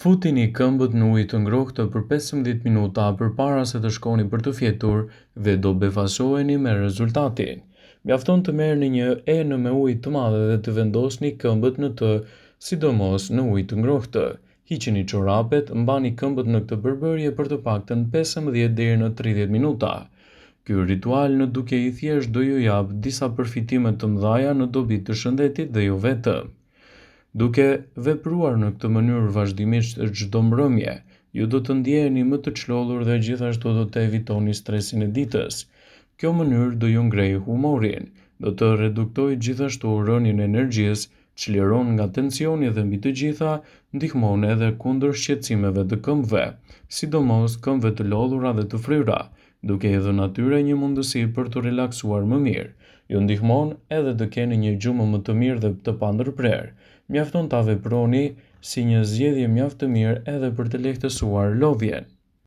Futini këmbët në ujë të ngrohtë për 15 minuta përpara se të shkoni për të fjetur dhe do befasoheni me rezultatin. Mjafton të merrni një enë me ujë të madhe dhe të vendosni këmbët në të, sidomos në ujë të ngrohtë. Hiqini çorapet, mbani këmbët në këtë përbërje për të paktën 15 deri në 30 minuta. Ky ritual në dukje i thjeshtë do ju japë disa përfitime të mëdha në dobi të shëndetit dhe jo vetëm. Duke vepruar në këtë mënyrë vazhdimisht çdo mbrëmje, ju do të ndjeheni më të çlodhur dhe gjithashtu do të evitoni stresin e ditës. Kjo mënyrë do ju ngrejë humorin, do të reduktojë gjithashtu rënien e energjisë, çliron nga tensioni dhe mbi të gjitha ndihmon edhe kundër shqetësimeve të këmbëve, sidomos këmbëve të lodhura dhe të fryra, duke i dhënë atyre një mundësi për t'u relaksuar më mirë. Ju ndihmon edhe të keni një gjumë më të mirë dhe të pandërprerë. Mjafton ta veproni si një zgjedhje mjaft të mirë edhe për të lehtësuar lodhjen.